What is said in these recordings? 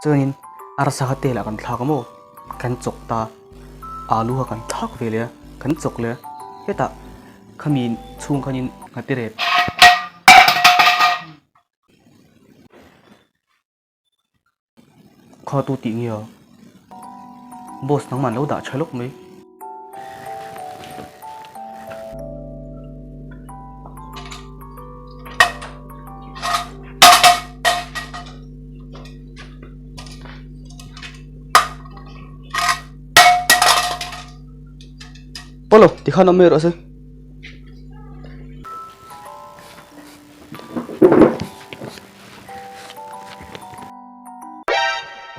Chuanin arsa kha telah kan thlak a maw? Kan chawk ta. Alu kha kan thlak ve leh a, kan chawk leh a. Hetah khami chhung khanin nghate rep. Kha tu tih nge a? Boss nangmah an lo dah tha lawk mai. Pawlo tikhan awm mai rawh se.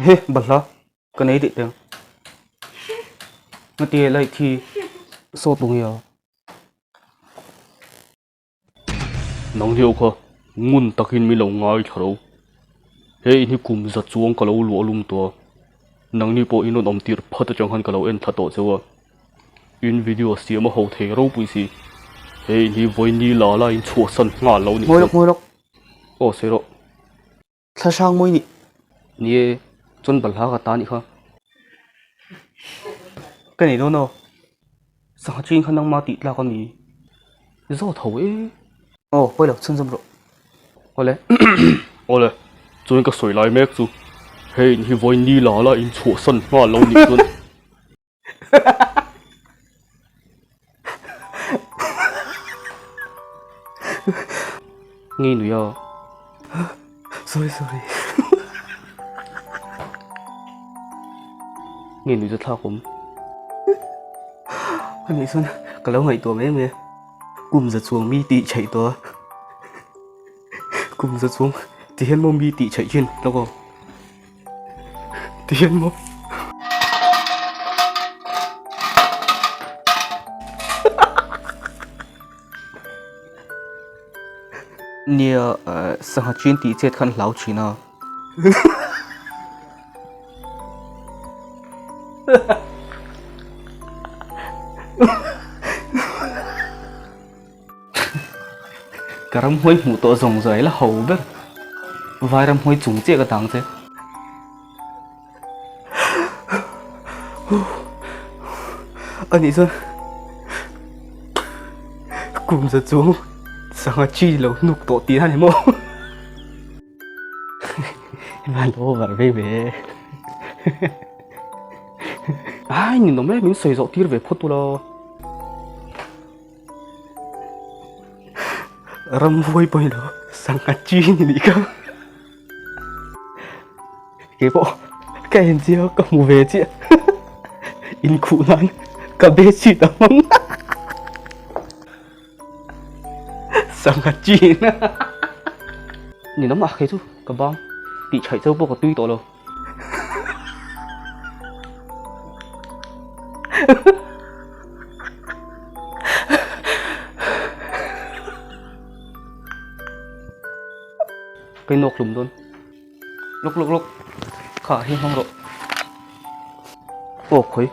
He balhla ka nei dih teng. Ngati light hi sawt lo nge a? Nang hiau kha ngun takin min lo ngaithla ro. He in hi kum za chuang ka lo luah lum tawh a, nangni pawh in rawn awm tirh phat atang khan ka lo en thla tawh cheu a. In video siam a ho thei ropui si. He in hi vawi la la in chhuahsan nghal lo nih Ngawi lawk, ngawi lawk. Aw sawi rawh. Thla hrang mawi nih. Ni e, chuan balhla ka ta nih kha. Ka nei dawn aw. Sangha chin kha nangma tih tlak a ni. Zawt ho e. Aw, pawi lo, chhunzawm rawh. Awle, awle, chuan ka sawi lai mek chu hei in hi vawi ni la la in chhuahsan nghal lo nih chuan. Ngei nui a. Sorry sorry. Ngei nui chu thlak awm. Ani chuan ka lo ngaihtuah mai mai a. Kum za chuang mi tih chheih tawh a. Kum za chuang ti hian maw mi tih chheih thin lawk aw. Ti hian maw. Nia sangha chin tih chet khan hlau thin a. Ka ramhuai hmuh tawh zawng zawng la ho ber. Vai ramhuai chung chiah ka dang che. Anih chuan kum za chuang sangha chi lo hnuk tawh tih a ni maw? Van over ve ve. Ai ninawm e min sawi zawh tir ve phawt ula. Ramhuai pawh hi lo sangha chi ni nih kha. Kei pawh ka en chiah ka hmu ve chiah. Inkhuh nan ka bedsheet a hmang. Sangha chin. Ninawm ah kei chu ka bang tih chhaih chau pawh ka tui tawh lo. Ka inawk hlum dawn. Luk luk luk. Kha hi hmang rawh. Aw khawi.